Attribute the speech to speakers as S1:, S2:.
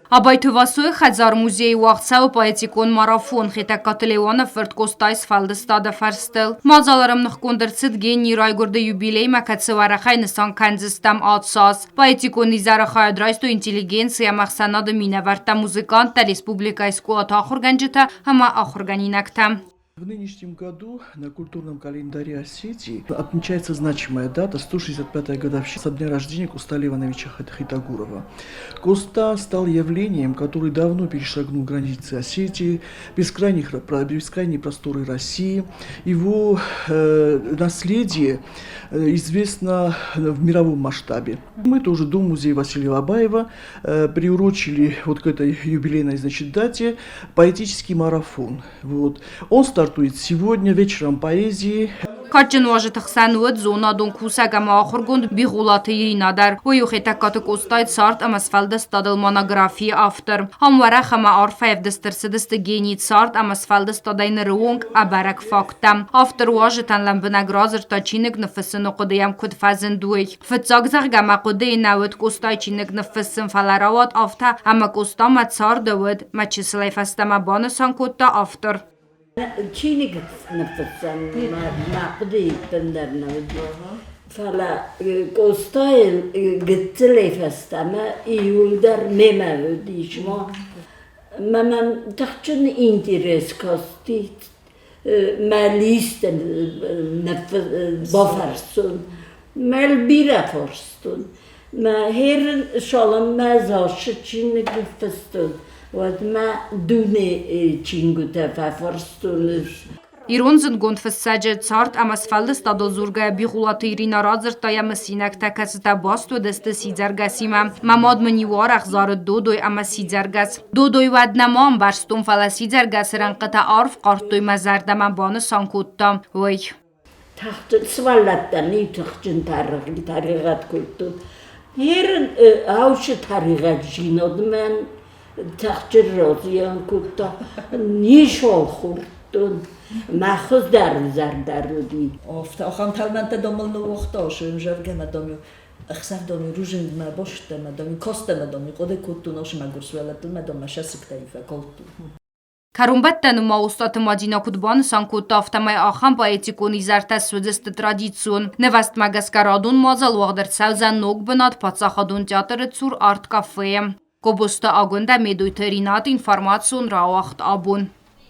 S1: Абайты Васойы хӕдзар-музейы уагъд цӕуы поэтикон марафон Хетӕгкаты Леуаны фырт Къостайы сфӕлдыстады фӕрстыл. Мадзал ӕрӕмныхгонд ӕрцыд генийы райгуырды юбилеймӕ, кӕцы уӕрӕхӕй нысан кӕндзыстӕм ацаз. Поэтикон изӕры хайад райстой интеллигенци ӕмӕ ӕхсӕнады минӕвӕрттӕ, музыканттӕ, республикӕйы скъолаты ахуыргӕнджытӕ ӕмӕ ахуыргӕнинӕгтӕ.
S2: В нынешнем году на культурном календаре Осетии отмечается значимая дата 165-я годовщина со дня рождения Кустали Ивановича Хетагурова. Коста стал явлением, которое давно перешагнул границы Осетии, бескрайние просторы России. Его наследие известно в мировом масштабе. Мы тоже Дом музея Василия Лобаева приурочили вот к этой юбилейной, значит, дате поэтический марафон. Вот. Он стартует сегодня вечером поэзии.
S1: Кадджын уазджыты хсӕн уыд зонадон кусӕг ӕмӕ ахуыргонд Бигъуылаты Иринӕ дӕр. Уый у Хетӕгкаты Къостайы цард ӕмӕ сфӕлдыстадыл монографийы автор. Ам уӕрӕх ӕмӕ арф ӕвдыст ӕрцыдысты генийы цард ӕмӕ сфӕлдыстадӕй ныры онг ӕбӕрӕг факттӕ. Автор уазджытӕн лӕмбынӕг радзырдта чиныг ныффыссыны хъуыды йӕм куыд фӕзынд, уый. Фыццаг, зӕгъгӕ, мӕ хъуыдыйы нӕ уыд Къостайы чиныг ныффыссын, фӕлӕ рауад афтӕ, ӕмӕ Къоста мӕ царды уыд, мӕ чысылӕй фӕстӕмӕ банысан кодта автор.
S3: Чиныг ныффыссӕн мӕ хъуыдыйы ӕппындӕр нӕ уыд. Фӕлӕ Къостайы гыццылӕй фӕстӕмӕ июль дӕр мемӕ уыдис. Мӕ мӕм тыхджын интерес касти мӕ листӕн бафарстон. Мӕ бирӕ фарстон. Мӕ херын саламмӕ Зашы чиныг ныффыстон, уӕд мӕ дуне чингуытӕ фӕфарстон ӕз.
S1: Ирон зындгонд фыссӕджы цард ӕмӕ сфӕлдыстадыл дзургӕйӕ Бигъуылаты Иринӕ радзырдта йӕ мысинӕгтӕ, кӕцытӕ баст уыдысты сидзӕргӕсимӕ. Мӕ мад мын-иу арӕх зарыд Додой ӕмӕ сидзӕргӕс. Додой уӕд нӕма ӕмбӕрстон, фӕлӕ сидзӕргӕсы рӕнхъытӕ арф хъардтой мӕ зӕрдӕмӕ, банысан кодта уый.
S3: Тахты сывӕллӕттӕн иу тыхджын тӕригъӕд кодтон. Ерын аушы тӕригъӕджджинад мӕн тыхджын разыйӕн кодта. Ничуал хордтон. Мӕ хуыздӕр зӕрдӕ уыди.
S4: Афтӕ ахӕм тӕлмӕнтӕ домыл ныууагъта, зӕгъгӕ, мӕ дам ӕхсӕв дам рузынгмӕ бастӕ, мӕ дам кастӕ, мӕ дам хъуыды кодтон, асы мӕгуыр сывӕллӕттыл, мӕ дам мӕ сӕ сыгтӕй фӕкалдтон.
S1: Кӕронбӕттӕны ма Остъаты Мадинӕ куыд банысан кодта, афтӕмӕй ахӕм поэтикон изӕртӕ суыдзысты традицион. Нывӕзтмӕ гӕсгӕ радон мадзал уагъд ӕрцӕудзӕн ног бынат Паддзахадон театры цур арт-кафейы. Гобозты Агуындӕ, Медойты Ринат, информацион рауагъд абон.